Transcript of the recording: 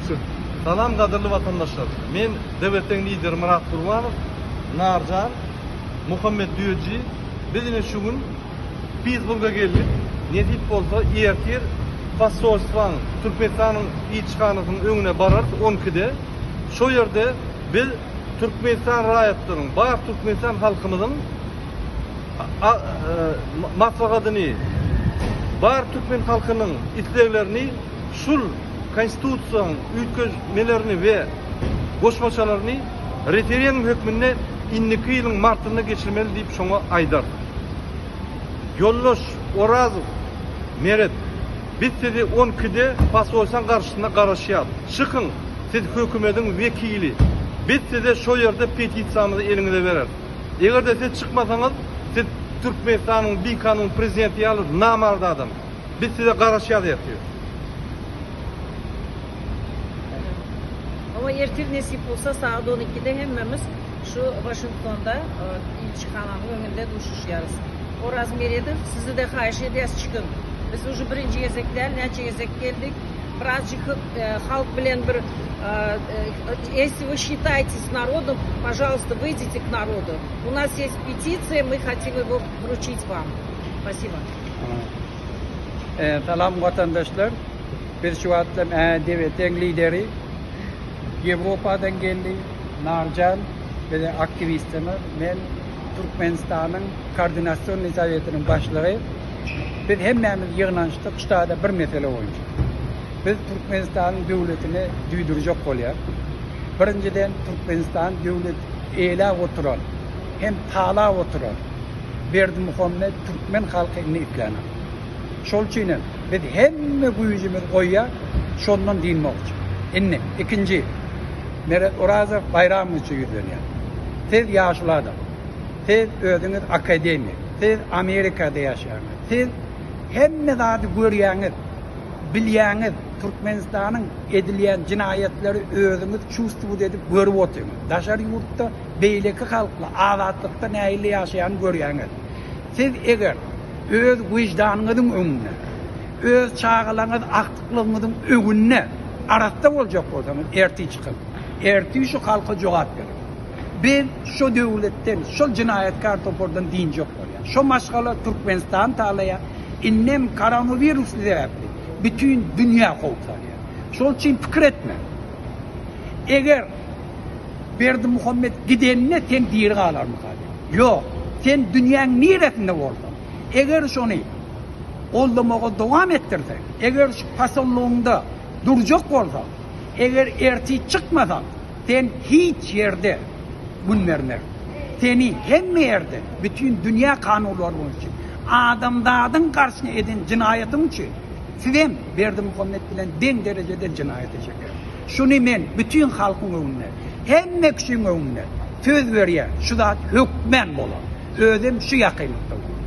Wsё. Salam gadyrly watandaşlar. Men DWT-iň lideri Myrat Gurbanow, Narjan, Muhammet Düýeji. Biz ine şu gün Pittsburga geldik. Nesip bolsa ertir posolstwaň, Türkmenistanyň ilçihanasynyň öňüne bararys on ikide. Şo ýerde biz Türkmenistan raýatlarynyň, bar Türkmenistan halkymyzyň maslahatyny, bar türkmen halkynyň isleglerini şul Konstitusiýanyň üýtgeşmelerini we goşmaçalaryny referendum hökmünde indiki ýylyň martynda geçirmeli diýip şoňa aýdarys. Ýoldaş Orazow, Meret, biz sizi on ikide posolstwaň garşysynda garaşýas. Çykyň, siz hökümediň wekili. Biz size şo ýerde petisiýamyzy eliňize bereris. Eger-de siz çykmasaňyz, siz Türkmenistanyň bikanun prezidenti ýaly namart adam. Biz size garaşýas ertir. Hawa ertir nesip bolsa sagat on ikide hemmemiz şu Waşingtonda ilçihananyň öňünde duşuşýarys. Oraz Meredow sizi-de haýyş edýäs çykyň. Biz uje birinji gezek däl näçe gezek geldik. Birazjyk halk bilen bir если вы считаетесь народом, пожалуйста, выйдите к народу. У нас есть петиция, мы хотим его вручить вам. Спасибо. Salam watandaşlar. Biz şu wagtlar DWT-iň lideri Ýewropadan geldi. Narjan bize aktiwistimiz. Men Türkmenistanyň Koordinasion Sowetiniň başlygy. Biz hemmämiz ýygnanyşdyk ştada bir mesele boýunça. Biz Türkmenistanyň döwletini düýdürjek bolýar. Birinjiden Türkmenistan döwlet eýläp oturan hem talap oturan Berdimuhammet türkmen halky indi islänok. Şol üçin hem biz hemme güýjümizi goýýas şondan dynmak üçin. Indi ikinji Meret Orazow Baýramowiçe ýüzlenýär. Siz ýaşuly adam. Siz özüňiz akademik. Siz Amerikada ýaşaýaňyz. Siz hemme zady görýäňiz, bilýäňiz. Türkmenistanyň edilýän jenaýatlary özüňiz çувствовать edip görüp otyňyz. Daşary ýurtda beýleki halklar azatlykda nähili ýaşaýanyny görýäňiz. Siz eger öz wyždanyňyzyň öňünde, öz çagalaryňyz, agtyklygyňyzyň öňünde arassa boljak bolsaňyz, ertir çykyň. Ertir şu halka jogap beriň. Biz şo döwletden, şol jenaýatkar topardan dynjak bolýas. Şo maşgala Türkmenistany talaýar. Indem koronawirus sebäpli bütin dünýä howp salýar. Şol üçin pikir etme. Eger Berdimuhamet gidende sen diri galarmyka diýip. Ýok. Sen dünýäň niresinde bolsaň, eger şony goldamagy dowam etdirseň, eger şu pasollygyňda durjak bolsaň, eger ertir çykmasaň, sen hiç ýerde gün bermerin. Seni hemme ýerde, bütin dünýä kanunlary boýunça, adamzadyň garşyna eden jenaýatyň üçin sizem Berdimuhamet bilen deň derejede jenaýata çekerin. Şuny men bütin halkyň öňünde, hemme kişiň öňünde söz berýän, şu zat hökmän bolar. Özem şu ýakynlykda bolar.